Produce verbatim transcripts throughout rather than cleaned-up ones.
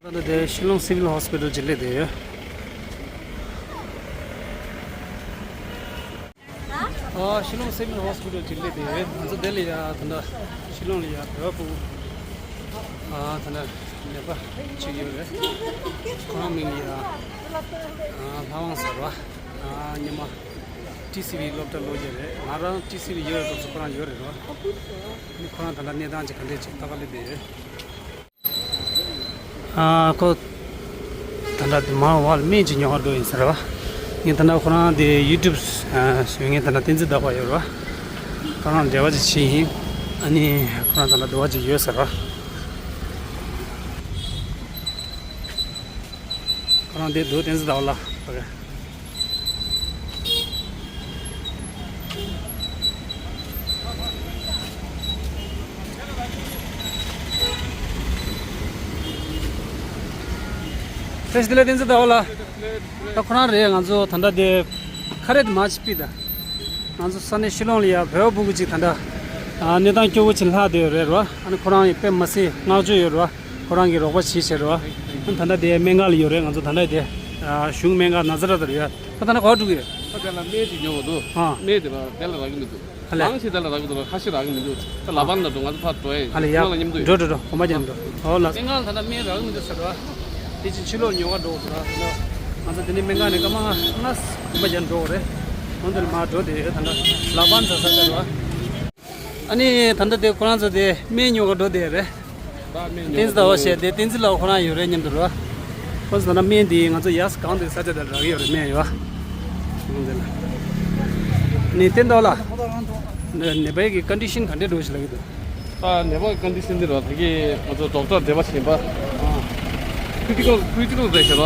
ད་ལྟ་དེ་ཤི་ལོང་སི་ཝིལ་ཧོ་སི་པི་ཊལ་ཅིག་སླེབས་བསྡད་ཡོད། ཨ། ཤི་ལོང་སི་ཝིལ་ཧོ་སི་པི་ཊལ་ཅིག་སླེབས་བསྡད་ཡོད། ང་ཚོ་དེ་ལ་ཡ་ད་ལྟ་ཤི་ལོང་ལ་ཡ་བོད་པ་སྤུ་གུ། ཨ། ད་ལྟ་ནད་པ་གཅིག་ཡོད་རེད། ཁོ་རང་མིང་ལ་ཡ། ཨ། ལྷ་དབང་ཟེར་བ། ཨ། སྔོན་མ་ཊི་སི་ཝི་སློབ་གྲྭ་སློབ་ཡོད་རེད། ང་རང་ཊི་སི་ཝི་ཡོད་རེད། སྐབས་སུ་ཁོ་རང་ཡོད་རེད་རོ། ཁོ་རང་ད་ལྟ་གནས་སྟངས་ཅིག་ག་འདྲས་ཅིག་ལྟ་ག་སླེབས་བསྡད་ཡོད། ཨ། ཁོ་ད་ལྟ་དེ་མར་བར་སྨན་ཅིག་ཉོ་གར་འགྲོ་ཡིན་ཟེར་བ། ངས་ད་ལྟ་ཁོ་རང་དེ་ཡུ་ཊུབ་བཟོ་མཁན་ད་ལྟ་བསྟན་འཛིན་ཟླ་བ་ཡོད་རེད་བ། ཁོ་རང་འབྲེལ་བ་ཅིག་བྱས་ཡིན། ཨ་ནི་ཁོ་རང་ད་ལྟ་འདུ་བ་ཅིག་ཡོད་ཟེར་བ། ཁོ་རང་དེ་འདུག་བསྟན་འཛིན་ཟླ་བ་ལགས། བཀྲ་ཤིས་བདེ་ལེགས། བསྟན་འཛིན་ཟླ་བ་ལགས། ད་ཁོ་རང་རེད། ང་ཚོ་ད་ལྟ་དེ་ཁ་རེད་མ་ཅི་པི་ད། ང་ཚོ་ས་གནས་ཤི་ལོང་ལ་ཡ་བོད་པ་སྤུ་གུ་ཅིག་ད་ལྟ་ཨ་གནས་སྟངས་སྐྱོ་བོ་ཅིག་ལྷག་བསྡད་ཡོད་རེད་རོ། ཨ་ནི་ཁོ་རང་ཡི་དཔེ་མ་སྲིད་བསྔགས་བརྗོད་ཡོད་རོ། ཁོ་རང་གིས་རོགས་པ་བྱེད་བྱེད་རོ། ཨ་ནི་ད་ལྟ་དེ་སྨན་ཁང་ལ་ཡོད་རེད། ང་ཚོ་ད་ལྟ་དེ་ཨ་གཞུང་སྨན་ཁང་ན་ཛ་ར་ད་རེད་ཡ། ད་ད་ལྟ་ག་པར་འགྲོ་གི་ཡོད། ད་དེ་ལ་སྨན་ཅིག་ཉོ་དགོས་འདུག་ཨ། སྨན་དེ་ལ་དེ་ལ་རག་གི་མི་འདུག་ཧ་ལས། གང་ཞིག་དེ་ལ་རག་གི་འདུག་ཁ་ཤས་རག་གི་མི་འདུག་ད་ལ་པན་ལ་འགྲོ། ང་ཚོ་ཕར་འགྲོ་ཡ་ཡིན། ཧ་ལས་ཡ། ཁོང་ལ་མཉམ་དུ་འགྲོ་འགྲོ་འགྲོ། གོམ་པ་རྒྱག་འགྲོ། ཨོ་ལགས། སྨན་ཁང་ད་ལྟ་སྨན་རག་གི་མི་འདུག་ཟེར་བ། དེ་ཕྱིན་ཕྱི་ལོགས་ཉོ་ག་འགྲོ་དགོས་ར། ང་ཚོ་དེ་ནས་སྨན་ཁང་ནས་སྐར་མ་ལྔ་ལྔ་གོམ་པ་རྒྱག་འགྲོ་དགོས་རེད། འོན་ཏེ་མར་འགྲོ་དེ་ཡོད། ད་ལྟ་ལ་པན་ཟ་ས་ཟེར་བ། ཨ་ནི་ད་ལྟ་དེ་ཁོ་རང་ཚོ་དེ་སྨན་ཉོ་ག་འགྲོ་དེ་རེད། བསྟན་འཛིན་ཟླ་བ་བཤད་དེ་བསྟན་འཛིན་ལགས་ཁོ་རང་ཡོད་རེད་མཉམ་དུ་རེད་བ། ཁོ་ཚོ་ད་ལྟ་སྨན་དེ་ང་ཚོ་ཡག་གང་དེ་ས་ཆ་དེར་རག་གི་ཡོད་རེད། སྨན་ཡོད་བ། ནས་བསྟན་འཛིན་ལགས། ནད་པའི་གི་ཀོན་ཌི་ཤན་ག་འདྲས་འགྲོ་ཞིག་ལབ་ཀྱི་འདུག་ད་ནད་པ་ཀོན་ཌི་ཤན་འདི་རོ། ད་གི་ང་ཚོ་ཌོག་ཊར་འབྲེལ་བ་བྱེད་པ། ཀྲི་ཊི་ཀལ་ཀྲི་ཊི་ཀལ་རེད་ཟེར་བ།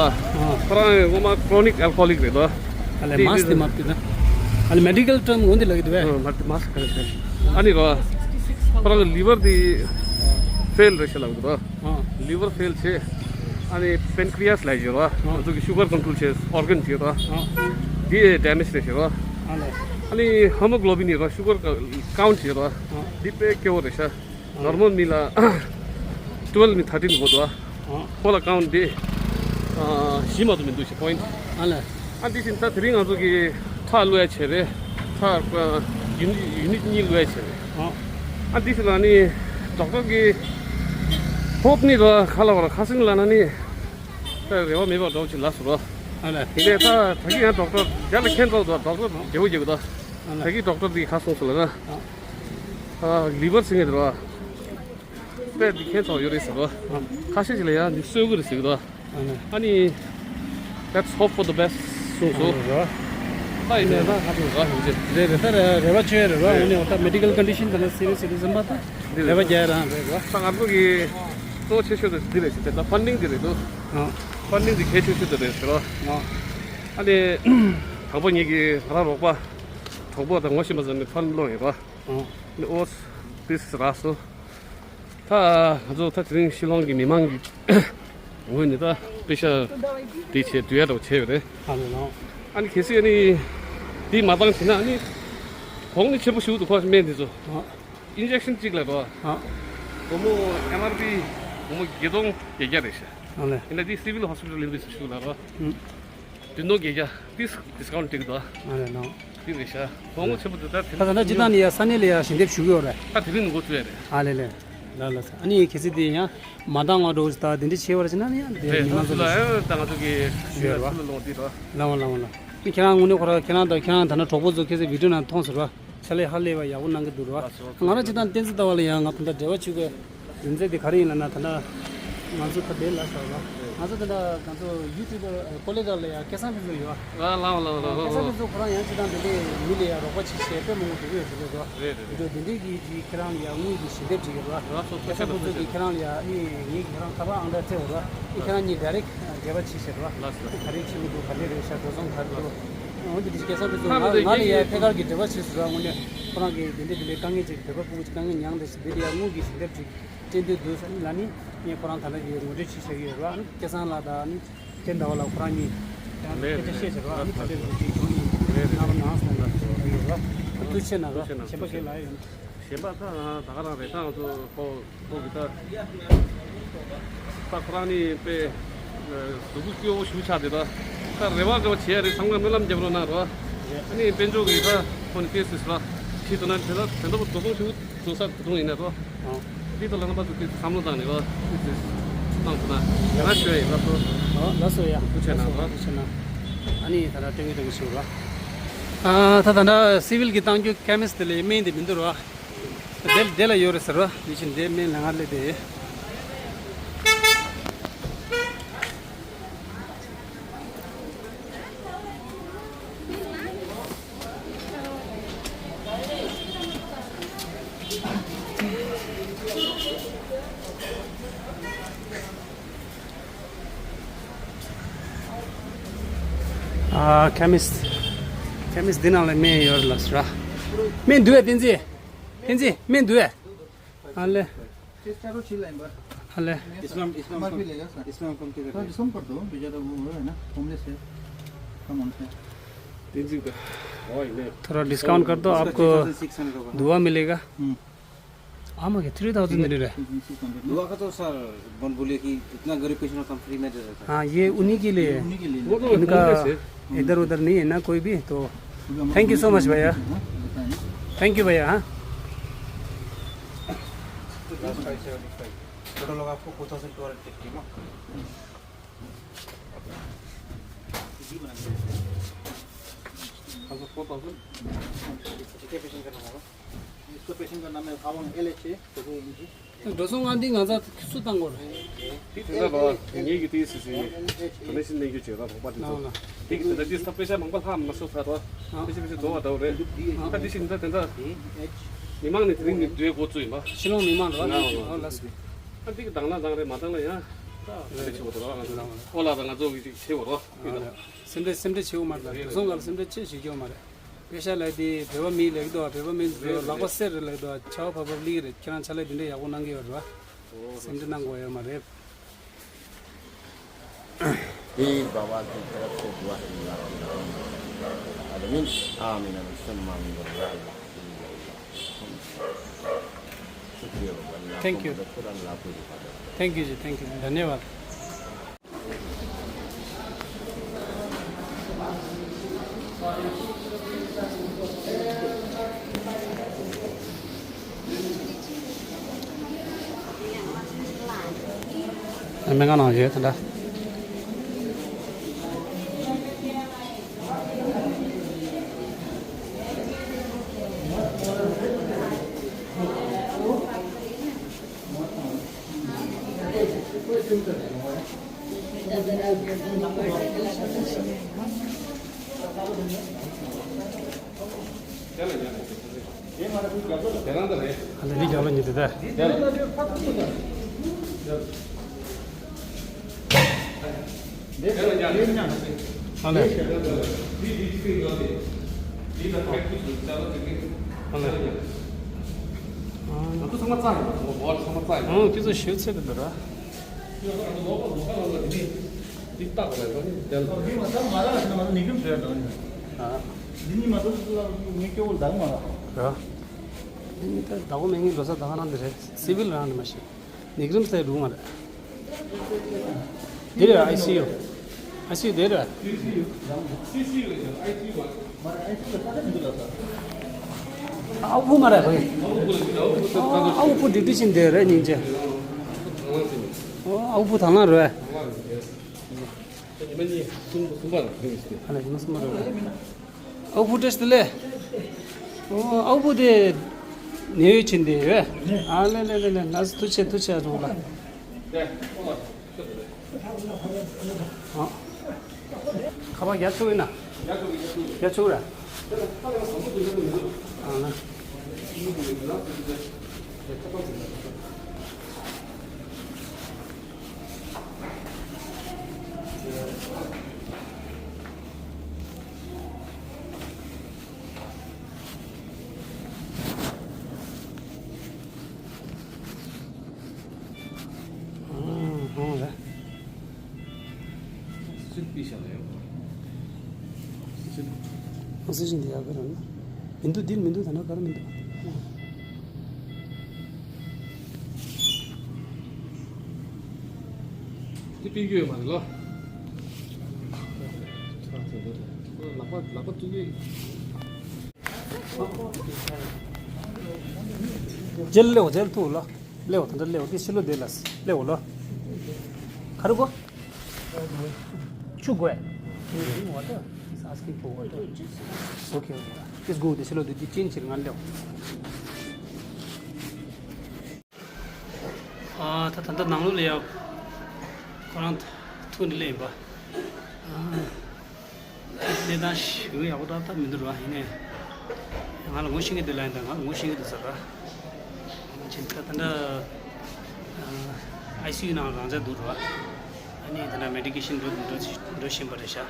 ཁོ་རང་སྔོན་མ་ཀྲོ་ནིག་ཨལ་ཀོ་ཧོ་ལིག་རེད་དོ། ཨ་ལས་མཱས་དེ་མ་བཏུས་ན། ཨ་ལས་མེ་ཌི་ཀལ་ཊརམ་འོན་ཏེ་ལབ་ཀྱི་འདུག་བས། མ་མཱས་ག་རེ་ཟེར། ཨ་ནི་རོ། ཁོ་རང་གི་ལི་ཝར་དེ་ཕེལ་རེད་ཟེར་ལབ་ཀྱི་འདུག་ལི་ཝར་ཕེལ་བྱས། ཨ་ནི་པན་ཀི་རི་ཡཱས་ལབ་ཀྱི་རོ། ང་ཚོ་གི་ཤུ་གར་ཀོན་ཊོལ་བྱས་ཨོར་གན་བྱས་རོ། དེ་ཌེ་མེཇ་རེད་ཟེར་རོ། ཨ་ནི་ཧེ་མོ་གྷི་ལོ་བིན་ཡིན་རོ། ཤུ་གར་ཀའུན་ཊི་བྱས་རོ། འདི་དཔེ་སྐྱོ་བོ་རེད་ཤག་ནོར་མལ་མི་ལ་ཊུ་ཝེལ་ནས་ཐར་ཊིན་འགོ་འདུག་ཁོ་ལ་ཀའུན་ཊི་དེ་བཞི་མ་གཏོགས་མི་འདུག་ཞེས་པོ་ཡིན་ཊི། ཨ་ལས། ཨ་འདི་བཞིན་ད་དེ་རིང་ང་ཚོ་གི་ཁྲག་བླུགས་ཡ་བྱས་རེད། ཁྲག་ཡུ་ནིཊ་ཡུ་ནིཊ་གཉིས་བླུགས་ཡ་བྱས་རེད། ཨ་འདི་བཞིན་ལ་ནི་ཌོག་ཊར་གི་ཧོབ་ནི་ར་ཁ་ལ་བ་ར་ཁ་སིང་ལ་ན་ནི་ད་རེ་བ་མེད་པ་འདྲ་བོ་ཅིག་ལབ་སོང་ར། ཨ་ལས། དེ་ནས་ད་ད་གི་ཡང་ཌོག་ཊར་རྒྱ་ལ་མཁྱེན་ཚོགས་འདུག་ཌོག་ཊར་རྒྱལ་པོ་རྒྱལ་པོ་ད། ཨ་ལས། ད་གི་ཌོག་ཊར་དེ་ག་སོང་སོང་ལ་ན། ཨ། ལི་ཝར་ཟེར་མཁན་དེ་ར། དཔེ་འདི་ཁྱད་མཚར་ཡོད་རེད་ཟེར་རོ། ཁ་ཤས་ཅིག་ལ་ཡང་འདི་གསོད་ཀྱི་རེད་ཟེར་གི་འདུག་ཨ་ནི། Let's hope for the best གསུངས་སོང་། ད་ཡིན་ནའི་ད་ཧ་ཅང་རག་ཡོང་ཅེས། རེད་རེད། ད་རེ་བ་བཅོལ་རེད་རོ། དངོས་གནས་འོ་ད་མེ་ཌི་ཀལ་ཀོན་ཌི་ཤན་དེ་ལ་སི་རི་ཡས་རེད་བསམ་པ་ད་རེ་བ་རྒྱག་རང་རེད་རོ། ད་ང་ཚོ་གི་གཙོ་ཆེ་ཤོས་དེ་འདི་རེད་ཟེར་ཏེ། ད་ཕན་ཌིང་འདི་རེད་འདུག་ཕན་ཌིང་འདི་གལ་ཆེ་ཤོས་དེ་རེད་ཟེར་རོ། ཨ་ནི་དང་པོ་ངེད་ཀྱི་ང་རང་རོགས་པ་གྲོགས་པོ་དང་ངོ་ཤེས་པ་ཚོ་ནས་ཕན་སློང་ཡིན་རོ། ཨ་ནི་ཨོ་ཏིས་རག་སོང་། ད་ང་ཚོ་ད་དེ་རིང་ཤི་ལོང་གི་མི་མང་གི་ངོས་ནས་ད་པེ་ཤ་དེ་བྱས་བསྡུ་ཡ་འདྲ་བོ་བྱས་ཡོད་རེད། ཨ་ནི་ནོ། ཨ་ནི་གལ་སྲིད་ཨ་ནི་དེ་མ་བཏང་བྱས་ན་ཨ་ནི་གོང་ནས་ཆེན་པོ་ཞིག་འདུག་ཁོ་སྨན་དེ་ཚོ། ཨ། ཨིན་ཇེག་ཤན་གཅིག་ལ་རོ། ཨ། སྒོར་མོ་ཨེམ་ཨར་པི་སྒོར་མོ་བརྒྱད་སྟོང་བརྒྱད་བརྒྱ་རེད་ཤག་ཨ་ལས། ཡིན་ན་དེ་སི་ཝིལ་ཧོ་སི་པི་ཊལ་ཡིན་པའི་ཞུ་ལ་རོ། ཨུ། བདུན་སྟོང་བརྒྱད་བརྒྱ་ཏིས་ཌིས་ཀའུན་ཊི་འགྲིག་འདུག་ཨ་ལས་ནོ། འདི་རེད་ཤག་གོང་ངོ་ཆེན་པོ་འདི་ལྟར་དེ། ད་ད་ལྟ་སྤྱི་བཏང་ནས་ཡ་ས་གནས་ལ་ཡ་ཞལ་འདེབས་ཞུ་གི་ཡོད་རེད། ད་དེ་རིང་འགོ་བཙུགས་ཡ་རེད། ཨ་ལས་ལས། ལ་ལ་ས། ཨ་ནི་གལ་སྲིད་དེ་ཡང་མ་འདང་བ་འགྲོ་ད་དེ་འདྲ་བྱས་པར་བྱས་ན་ནི་ཡང་དེ་རེད། མི་མང་ཚོ་ལ་ཡང་ད་ང་ཚོ་གི་ཞུ་ཡ་རེད་བ། ལ་ལ་ལ་ལ། ཁྱེད་རང་དངོས་གནས་ཁོ་ར་ཁྱེད་རང་དང་ཁྱེད་རང་ད་ན་གྲོགས་པོ་ཚོ་ཁྱེད་ཚོའི་བི་ཌིའོ་ནང་མཐོང་ཟེར་བ། ཕྱག་ལས་ཧ་ལས་པ་ཡག་པོ་གནང་གི་འདུག་ར། ང་རང་སྤྱི་བཏང་བསྟན་འཛིན་ལྟ་བ་ལ་ཡང་ང་ད་ལྟ་འབྲེལ་བ་བྱེད་དགོས་རྒྱུ་མཚན་དེ་ག་རེ་ཡིན་ལབ་ན། ད་ལྟ་ང་ཚོ་ད་དེ་ལ་ཤར་བ། ང་ཚོ་ད་ལྟ་ང་ཚོ་ཡུ་ཊུབ་པར་ཀོ་ལེ་གྷར་ལ་ཡང་སྐལ་བཟང་ཕུན་ཚོགས་ཡོད་བ། ལ་ལ་ལ་ལ་ལ། སྐལ་བཟང་ཕུན་ཚོགས་ཁོ་རང་ཡང་སྤྱི་བཏང་དེ་འདྲའི་མི་ལ་ཡང་རོགས་པ་བྱེད་ཤེས་དཔེ་མང་པོ་འགྲོ་གི་ཡོད་ཟེར་གི་འདུག་ར། རེད་རེད་རེད། འདུག་དེ་འདྲའི་གི་ཅིག་ཁྱེད་རང་ལ་ཡང་དངུལ་གྱི་ཞལ་འདེབས་བྱེད་ཀྱི་ར། ང་ཚོ་སྐལ་བཟང་ཕུན་ཚོགས་ཀྱིས་ཁྱེད་རང་ལ་ཡང་ཨེ་ངེད་ཀྱིས་ཁྱེད་རང་ཁ་པར་ཨང་གྲངས་སྤྲད་འོ་ར། ཨེ་ཁྱེད་རང་གཉིས་ཌའི་རེག་འབྲེལ་བ་བྱེད་ཤེས་ར། ལགས་སོ། ག་རེ་བྱེད་མི་འདུག་ག་འདྲ་རེད་ཤག་འགྲོ་སོང་ག་རེ་འདུག་འོན་ཏེ་འདི་སྐལ་བཟང་ཕུན་ཚོགས་ང་ང་ལ་ཡང་ཐད་ཀར་གྱི་འབྲེལ་བ་བྱེད་ཟེར་བ། དངོས་གནས་ཁོ་རང་གིས་དེ་འདྲས་དེ་འདྲས་དཀའ་ངལ་ཅིག་བོད་པ་སྤུ་གུ་ཅིག་དཀའ་ངལ་མྱངས་བསྡད་ཤག་འདི་ལ་ཡང་དངུལ་གྱི་ཞལ་འདེབས་ཅིག་སྤྲད་འདོད་འདུག་ཟེར་ལབ་ནི་ངས་ཁོ་རང་ད་ལྟ་གི་ངོ་སྤྲོད་ཅིག་བྱ་གི་ཡོད་རེད་བ། ཨ་ནི་སྐལ་བཟང་ལགས་དང་ཨ་ནི་བསྟན་ཟླ་བ་ལགས་ཁོ་རང་གཉིས་ཡང་སྐད་ཆ་བཤད་བྱས་རེད་བ། ཨ་ནི་ག་འདྲས་རེད་ཅིག་བྱུང་ཡིན་གནང་རོགས་གནང་ཟེར་ནས་ཞུ་གི་ཡོད་རེད་བ། ཐུགས་རྗེ་ཆེ་གནང་རོགས། གཞན་པ་གཞན་ལ་ཡོད། གཞན་པ་ད་ད་ག་རང་རེད། ད་ང་ཚོ་ཁོ་ཁོ་གི་ད། ད་ཁོ་རང་ནི་དཔེ་གཟུགས་པོ་སྐྱོ་བོ་ཞེ་ཆགས་བསྡད་ད། ད་རེ་བ་དགའ་བ་བྱེད་ཡ་རེད། ཚང་མ་སྨོན་ལམ་རྒྱབ་རོགས་གནང་རོགས། ཨ་ནི་དཔལ་འབྱོར་གྱི་ད་ཁོ་ནི་ཏོག་ཙམ་ལ་ཁྱི་དུ་ན་དེ་ད་དེ་འདྲ་པོ་འགྲོ་སོང་ཞེ་པོ་འགྲོ་ས་དེ་དུང་ཡིན་ན་རོགས། ཨོ། འདི་ད་ལ་རྣམ་པ་ཚོ་ཏོག་ཙམ་བསམ་བློ་བཏང་ནས་རོགས་ཏོག་ཙམ་གནང་ཐུབ་ན་ཡང་ན་ཞུ་ཡ་ཡིན། ལགས་སོ། ཨོ་ལགས་སོ། ཡ་ཐུགས་རྗེ་གནང་རོགས། ཐུགས་རྗེ་གནང་། ཨ་ནི་ད་ལྟ་སྤྲོད་མཁན་དང་གི་ཞུ་རོགས། ཨ་ད་ད་ལྟ་སི་ཝིལ་གྱི་གཏང་རྒྱུ་ཁེ་མིས་དེ་ལས་སྨན་དེ་མི་འདུག་རོགས། དེ་དེ་ལ་ཡོད་རེད་ཟེར་བ། དེ་བཞིན་དེ་སྨན་ལ་ང་སླེབས་དེ། ཨ་ཁེ་མིས། ཁེ་མིས་འདི་ནང་ལ་སྨན་ཡོད་རེད་ལགས་སོ། སྨན་འདུག་ཨེ་བསྟན་འཛིན། བསྟན་འཛིན་སྨན་འདུག་ཨེ། ཨ་ལེ། ཨ་ལེ། इस्लाम, इस्लाम, इस्लाम कम किधर है? डिस्काउंट कर दो, बेचारा वो है ना, होमलेस है, कम होमलेस है। तीन सौ का। थोड़ा डिस्काउंट कर दो, आपको दुआ मिलेगा। हम्म। आमा के थ्री थाउजेंड दे रहे हैं। दुआ का तो सर, बन बोले कि इतना गरीब पेशेंट को हम फ्री में दे देते हैं। हाँ, ये उन्हीं के लिए है। उन्हीं के लिए। वो तो उनका होमलेस है। इधर उधर नहीं है ना कोई भी, तो थैंक यू सो मच भैया। थैंक यू भैया। हाँ। टोटल होगा आपको four thousand two hundred fifty ना। Four thousand. ठीक है, पेशेंट का नाम होगा। इसका पेशेंट का नाम है आवांग एल एच ए। འགྲོ་སོང་ང་འདི་ང་ཚ་སུ་བཏང་དགོས་རེད། དེ་དེ་འདྲ་ལ་ངེད་ཀྱི་དེའི་སི་སི་ཌོ་ནེ་ཤན་ལེན་རྒྱུ་བྱེད་ར་རོགས་པ་དེ་ཚོ། དེ་གི་དེ་འདྲ་དེ་ས་པེ་ཤ་མང་པོ་ལྷག་མ་སོང་ཚར་རོགས། པེ་ཤ་པེ་ཤ་རྫོགས་པ་འདྲ་བོ་རེད། ད་དེ་བཞིན་ད་དེ་འདྲ་མི་མང་ནས་དེ་རིང་ནས་འདྲའི་འགོ་བཙུགས་ཡིན་པ། ཤི་ལོང་མི་མང་རོགས། ཨོ་ལགས་སོ། ད་འདི་གི་དང་ལ་དང་རེད་མ་དང་ལ་ཡང་ད་དེ་ཆེ་བོ་དོ་རོགས། ཨོ་ལགས་དང་ང་ཚོ་གི་ཅིག་ཆེ་བོ་རོགས། སེམས་ཁྲལ་སེམས་ཁྲལ་ཆེ་བོ་མ་རེད། དུ་སོང་ག་ལ་སེམས་ཁྲལ་ཆེ་ཞིག་སྐྱོ་མ་རེད། པེ་ཤ་ལ་དེ་བོད་པ་མི་ལེགས་དོ། བོད་པ་མི་ལག་པ་གསེར་རེ་ལེགས་དོ། ཆ་བ་ཕ་བབ་ལིག་རེད། ཁྱེད་རང་ཆ་ལས་དེ་འདྲ་ཡག་པོ་གནང་གི་ཡོད་རེད་བ། སེམས་ཁྲལ་གནང་དགོས་ཡོད་མ་རེད། ये बाबा की तरफ से दुआ है, अल्लाह रब्बुल आलमीन। आमीन, आमीन, सुम्मा आमीन। शुक्रिया बाबा, अल्लाह को मदद करो, अल्लाह को हिफाजत करो। थैंक यू जी, थैंक यू, धन्यवाद। སྨན་ཁང་ནང་ཡོད་ད་ལྟ། ཨ་ལེ་འདི་རྒྱབ་ལ་ཉེ་དེ་ད། ཨ་ལེ། ཨ་ལེ། ང་ཚོ་ཚང་མ་རྩ་ཡིན། ང་ཚོ་ཚང་མ་རྩ་ཡིན། ཨང་ཁྱེད་ཚོ་ཞེ་ཚད་དུ་འདུག་ར། འདི་བཏགས་པ་རེད་ད་ནི་དེ་ལ། ཨ། འདི་གཉིས་མ་གཏོགས་ངས་སྐྱོ་བོ་ལྡག་མ་རེད། ར། འདི་གཉིས་ད་ཟླ་བོ་མེད་ངའི་འགྲོ་ས་ད་ག་རང་འདི་རེད། སི་ཝིལ་རང་འདི་མ་ཤེས། ནིག་རིམ་སའི་སྒྲུང་མ་རེད། འདི་རེད། ཨའི་སི་ཡུ། ཨའི་སི་ཡུ་འདི་རེད། ཨའུ་ཕུ་མ་རེད་ཁོ། ཨའུ་ཕུ་ཌི་ཊི་ཤན་འདི་རེད་སྙིང་རྗེ། ཨོ་ཨའུ་ཕུ་དང་ལ་རེད། ཨ་ལ་ཉི་མ་གསུམ་པ་རེད། ཨའུ་ཕུ་བཀྲ་ཤིས་བདེ་ལེགས། ཨོ་ཨའུ་ཕུ་དེ་ནེའུ་ཡོག་ཕྱིན་བསྡད་ཡོད། ཨ་ལེ་ལེ་ལེ་ལེ། ལགས་སོ་ཐུགས་རྗེ་ཆེ་ཐུགས་རྗེ་ཆེ་རུང་ལ། ཨ། ཁ་པར་རྒྱག་ཆོག་ཡིན་ན། རྒྱག་ཆོག་ར། ཨ་ན། ཨ་ཧོ་ར། སི་ཊི་པི་ཤ་ལ་ཡོད། སི་ཊི། ཨོག་སི་ཇན་དེ་ཡག་གི་རེད་ན། མི་འདུག་འདིར་མི་འདུག་ད་ན་ག་རེ་མི་འདུག་སྤེལ་རྒྱུ་ཡོད་མ་རེད་ལོ། ལག་པ་ལག་པ་བཙུགས་ཡོད། ཇེལ་ལེའོ་ཇེལ་ཐུག་ལོ། ལེའོ་ད་འདྲ་ལེའོ་དེ་ཕྱི་ལོ་དེ་ལ་ལེའོ་ལོ། ཁ་རུ་གོ་ཆུ་གོས། Water. He's asking for water. Okay, okay. Just go དེ་ཕྱི་ལོ་དེ་དེ་ཅིན་ཕྱིར་ང་ལེའོ། ཨ་ད་ད་ལྟ་ནང་ལོགས་ལ་ཡ་ཁོ་རང་ཐུག་འདི་ལེན་པ། ཨ་གནས་སྟངས་ཞུ་ཡག་པོ་ཏག་ཏག་མི་འདུག་ར། ཡིན་ནའི་ང་ལ་ངོ་ཤེས་ཀྱི་འདུག་ལབ་ཡིན་ད། ང་ལ་ངོ་ཤེས་ཀྱི་འདུག་ཟེར་ར། ཕྱིན་ད་ད་ལྟ་ཨ་ཨའི་སི་ཡུ་ནང་རང་འཇགས་འདུག་ར། ཨ་ནི་ད་ལྟ་མེ་ཌི་ཀེ་ཤན་འགྲོ་འགྲོ་འགྲོ་བཞིན་པ་རེད་ཤག་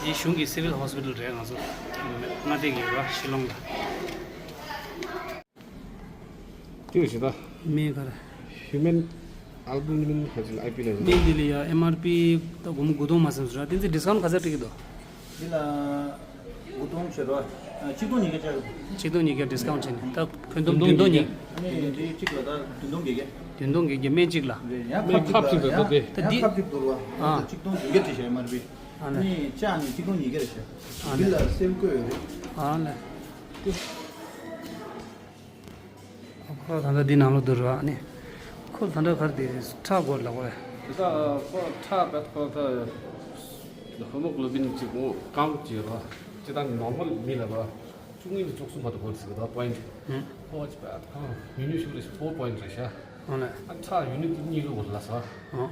འདི་གཞུང་གི་སི་ཝིལ་ཧོ་སི་པི་ཊལ་རེད། ང་ཚོ་མངའ་སྡེ་གི་ར་ཤི་ལོང་ལ། ཅི་ཞིག་ད། མེད་ག་རེ། Human Albumin ཧ་ཅང་ཨའི་པི་ལ་ཡིན། མི་འདི་ལ་ཡ་ཨེམ་ཨར་པི་ད་སྒོར་མོ་དགུ་སྟོང་མ་ཟིན་ཟེར་ར། དེ་ཚོ་ཌིས་ཀའུན་ཊི་ག་ཚོད་སྤྲད་ཀྱི་འདུག་འདི་ལ་དགུ་སྟོང་བྱེད་རོགས། གཅིག་སྟོང་ཉིས་བརྒྱ་བཅག་གི་འདུག་གཅིག་སྟོང་ཉིས་བརྒྱ་ཌིས་ཀའུན་ཊི་བྱས་ནས་ད་ཕུན་སྟོབས་བདུན་སྟོང་ཉིས་བརྒྱ། ཨ་ནི་འདི་གཅིག་ལ་ད་བདུན་སྟོང་བརྒྱད་བརྒྱ། བདུན་སྟོང་བརྒྱད་བརྒྱ་སྨན་གཅིག་ལ། རེད། ཡང་ཁབ་གཅིག་ལ་ཡང་ད་ད་ཡང་འདི་ཁབ་གཅིག་བསྡུར་བ། ཨ། ད་གཅིག་སྟོང་བདུན་བརྒྱ་བྲིས་ཤག་ཨེམ་ཨར་པི། ཨ་ནི། ཨ་ནི་ལྕགས་ནི་གཅིག་སྟོང་ཉིས་བརྒྱ་རེད་ཤག་འདི་ལ་སེལ་བཀོད་ཡོད་རེད། ཨ་ལེ། ཁོ་ད་ལྟ་འདི་ནང་ལོགས་འདུག་ར། ཨ་ནི་ཁོ་ད་ལྟ་ག་རེ་དེ་ཁྲག་དགོས་ལབ་པ། དེ་ད་ཁོ་ཁྲག་བད་ཁོ་ད་ཧི་མོ་གློ་བིན་གཅིག་མོ་གང་གཅིག་ར། སྤྱིར་བཏང་ནོར་མལ་མི་ལ་ར་བཅུ་གཉིས་ནས་བཅུ་གསུམ་བར་དུ་དགོས་ཟེར་གི་ད་པོ་ཡིན་ཊི། ཧུམ། ཁོ་གཅིག་བད་ཁོ་ཉུང་ཉུང་ཞིག་རེད། ཕོར་པོ་ཡིན་ཊི་རེད་ཤག་ཨ་ལེ། ཨ་ཁྲག་ཡུ་ནིཊ་གཉིས་ལོ་བར་ལ་ས། ཨ།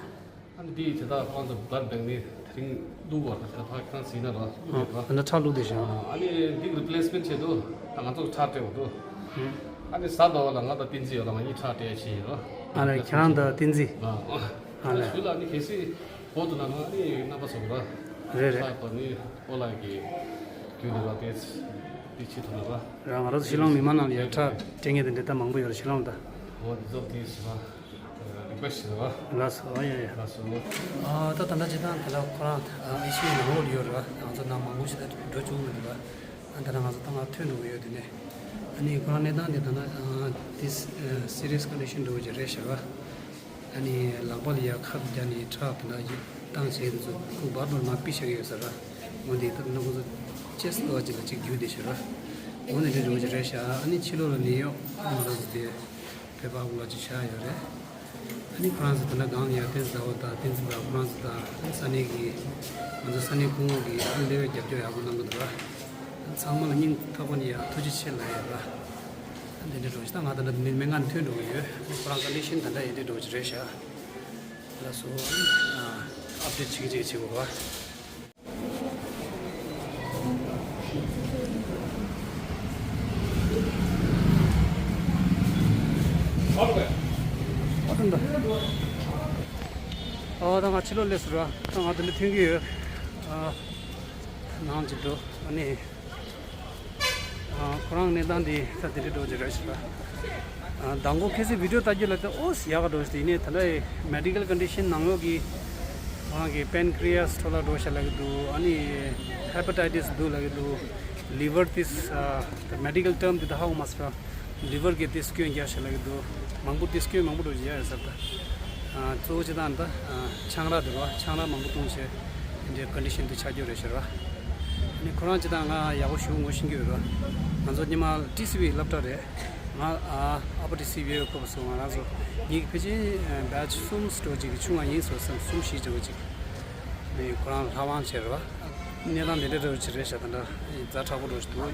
ཨ་ནི་དེ་ཡི་དེ་དག་ཁོང་ཚོ་བར་བེང་ནས་དེ་རིང་བླུག་བར་ད་ཁ་ཁང་ཟིན་ན་ར་བླུག་ཡོད་ར། ཨ་ནི་ཁྲག་བླུག་དེ་བཞིན། ཨ་ནི་འདི་རི་པི་ལེ་སི་མེན་ཊི་བྱེད་དུ་ད་ང་ཚོ་ཁྲག་སྤྲད་འོ་དུ། ཨ་ནི་ཟླ་ཟླ་བ་ལ་ང་དང་བསྟན་འཛིན་ཡོད་ལ་ང་གཉིས་ཁྲག་སྤྲད་ཡ་ཞིག་ཡིན་ར། ཨ་ནི་ཁྱེད་རང་དང་བསྟན་འཛིན། ཨ་ཨ་ཨ་ནི་ཞུ་ལ་ཨ་ནི་གལ་སྲིད་བོད་དུ་ན་ང་ཨ་ནི་རྣམ་པ་ཚོ་ར། རེད་རེད། ཁྲག་པ་ནི་ཨོ་ལ་གི་རྒྱུ་ནི་ར་དེ་དེ་ཆེད་དུ་ན་ར། ར་ང་རང་ཚོ་ཤི་ལོང་མི་མང་ནང་ལ་ཡ་ཁྲག་སྤྲད་མཁན་དེ་འདྲ་ད་མང་པོ་ཡོད་ར་ཤི་ལོང་ད། འོ་དེ་ཚོ་དེ་ཞིག་ར། རི་ཀུ་ཨེ་སི་ཊི་བྱེད་པ། ལགས་སོ། ཨ་ཡ་ཡ། ལགས་སོ། ཨ་ད་ད་ལྟ་ཇི་ལྟར་ད་ལྟ་ཁོ་རང་ཨ་ཨའི་སི་ཡུ་ནང་ལོགས་ཡོད་རེད་བ། ང་ཚོ་ནང་མང་པོ་ཞིག་ད་འགྲོ་བཅུག་མི་འདུག་བ། ཨ་ད་ལྟ་ང་ཚོ་ད་ང་ཐོན་འགྲོ་གི་ཡོད་དེ་ནས། ཨ་ནི་ཁོ་རང་གནས་སྟངས་དེ་ད་ལྟ་ཨ་དེ་སི་རི་ཡས་ཀོན་ཌི་ཤན་འགྲོ་གི་རེད་ཤག་བ། ཨ་ནི་ལག་པ་ལ་ཡ་ཁབ་བརྒྱབ་ནས་ཁྲག་དེ་འདྲ་བཏང་བྱས་དེ་ཚོ་ཁུག་བར་བར་མ་ཕུད་བཞག་གི་ཡོད་ས་ར། འོན་ཏེ་ད་ནུ་གུ་ཚོ་ཅེས་ཏོ་ཅིག་ལ་ཅིག་རྒྱུག་བསྡད་ཤག་ར། འོ་ནི་འདྲ་འགྲོ་གི་རེད་ཤག་ཨ་ནི་ཕྱི་ལོགས་ལ་ནད་གཡོག་ཨ་མ་ར་ཚོ་དེ། བོད་པ་ཀུན་ལ་ཅིག་བཞག་ཡོད་རེད། ཨ་ནི་ཁོ་རང་ཚོ་ད་ལྟ་སྒང་ལ་ཡ་བསྟན་འཛིན་ཟླ་བ་དང་བསྟན་འཛིན་པ་ཁོ་རང་ཚོ་དང་ས་གནས་ཀྱི་ང་ཚོ་ས་གནས་སྐུ་ངོ་གིས་ཨ་ནི་དེ་བས་རྒྱབ་སྐྱོར་ཡག་པོ་གནང་གི་འདུག་ར། ཚང་མ་ལ་སྙིང་ཐག་པ་ནས་ཡ་ཐུགས་རྗེ་ཆེ་ལབ་ཡོད་ར། ཨ་འདི་འདྲ་འགྲོ་ཞིག་ད་ང་ད་ལྟ་མི་མི་ངན་ཐོན་འགྲོ་གི་ཡོད། ཨ་ནི་ཁོ་རང་ཀོན་ཌི་ཤན་ད་ལྟ་ཡིན་འདྲ་འགྲོ་གི་རེད་ཤག་ལགས་སོ། ཨ་ཨབ་ཌེཊ་བྱེད་ཀྱི་བྱེད་ཀྱི་བྱེད་དགོས་པ། ཨ་ད་ང་ཕྱི་ལོགས་སླེབས་སོང་ར། ད་ང་འདི་འདྲ་ཐོན་གྱི་ཡོད། ཨ་ནང་ཅིག་འགྲོ། ཨ་ནི། ཨ་ཁོ་རང་གནས་སྟངས་འདི་ད་དེ་འདྲ་འགྲོ་གི་རེད་ཤག་ཨ་མདང་དགོང་ཁ་སང་བི་ཌི་ཡོ་ལྟ་རྒྱུ་ལ་ད་ཨོ་ཡག་ག་འགྲོ་ཞིག་ཡིན་ནའི་ད་ལྟ་མེ་ཌི་ཀལ་ཀོན་ཌི་ཤན་ནང་ལོགས་ཀྱི་ཁོ་རང་གི་པན་ཀི་རི་ཡ་སི་འཕྲོ་བརླག་འགྲོ་ཤག་ལབ་ཀྱི་འདུག་ཨ་ནི་ཧེ་པ་ཊའི་ཊི་སི་འདུག་ལབ་ཀྱི་འདུག་ལི་ཝར་ཏིས་ཨ་མེ་ཌི་ཀལ་ཊརམ་འདི་ད་ཧ་གོ་མ་སོང་། ལི་ཝར་གྱི་ཏིས་སྐྱོན་རྒྱག་ཤག་ལབ་ཀྱི་འདུག་མང་པོ་ཏིས་སྐྱོན་མང་པོ་འགྲོ་བཞིན་ཡོད་ཟེར་ད། ཨ་གཙོ་བོ་ཅི་ད་ད་ཨ་ཆང་རག་འདུག་བ། ཆང་རག་མང་པོ་བཏུང་བྱས་འདི་འདྲའི་ཀོན་ཌི་ཤན་འདི་ཆགས་རྒྱུ་རེད་ཤག་ར། ཨ་ནི་ཁོ་རང་ཅི་ད་ང་ཡག་པོ་ཞེ་པོ་ངོ་ཤེས་ཀྱི་ཡོད་ར། ང་ཚོ་སྔོན་མ་ཊི་སི་ཝི་སློབ་གྲྭ་རེད། ང་ཨ་ཨ་པར་ཊི་སི་ཝི་ཡོད་ཁོ་པ་སོང་ང་རང་ཚོ་ངེད་ཀྱི་ཕལ་ཆེར་བེ་ཆི་གསུམ་འགྲོ་ཅིག་གི་ཆུང་བ་ཡིན་སོང་བསམ། གསུམ་བཞི་འགྲོ་ཅིག་ནི་ཁོ་རང་ལྷ་དབང་བྱས་ར་བ། གནས་སྟངས་འདི་འདྲ་འདྲ་བོ་ཅིག་རེད་ཤག་ད་འདྲ་ཛ་དྲག་པོ་འགྲོ་ཞིག་འདུག